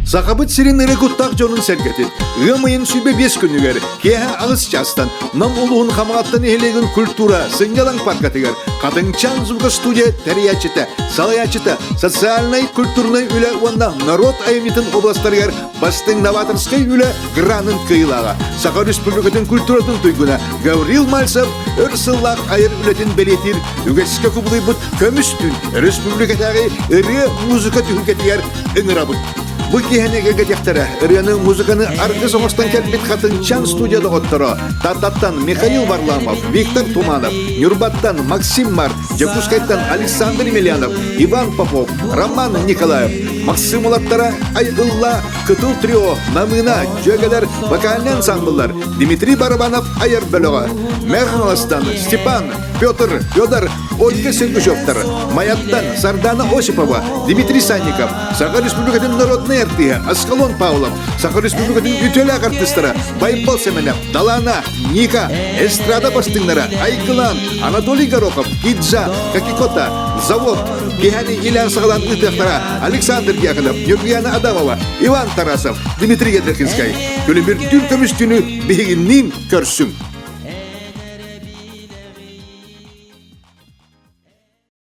Сахабыт сирин ыры куттаах дьонун сэргэтин ыам ыйын 25 күнүгэр киэһэ аҕыс чаастан Нам улууһун Хамаҕаттан нэһилиэгин культура сынньалаҥ паркатыгар Хатыҥчаан звукостудия тэрийээччитэ, салайааччыта, социальнай культурнай үлэ уонна норуот айымньытын областарыгар бастыҥ новаторскай үлэ гранын кыайыылааҕа, Саха Республикатын культуратын туйгуна Гаврил Мальцев өр сыллаах айар үлэтин бэлиэтиир үгэскэ кубулуйбут көмүс түүн республикатааҕы ырыа музыка түһүлгэтигэр ыҥырабыт. Бу киэһэни кэргэтиэхтэрэ ырыаны, музыканы аргыс оҥостон кэлбит Хатынчан студия доҕотторо Таттаттан Михаил Варламов, Виктор Туманов, Ньурбаттан Максим Мар, Дьокуускайтан Александр Емельянов, Иван Попов, Роман Николаев, Максим уолаттара Ай Ылла, Кытыл трио, Намыына, Дьүөгэлэр вокальнай ансамбллар, Дмитрий Барабанов айар бөлөҕө, Мэхаластан Степан, Петр, Федор, Ольга Сергучевтар, Майаттан Сардана Осипова, Дмитрий Санников, Саха Республикатын народнай артыыһа Аскалон Павлов, Саха Республикатын үтүөлээх артыыстара Байбал Сэмэнэп, Далана, Ника, эстрада бастыҥнара Айгылан, Анатолий Горохов, Киджа, Какикота, Завод, Киһани Илян саҕалаан ыытыахтара Александр Дьяконов, Нюргуяна Адамова, Иван Тарасов, Дмитрий Ядрихинскай. Күлүмүрдүүр көмүс түүнү биһигинниин көрсүҥ!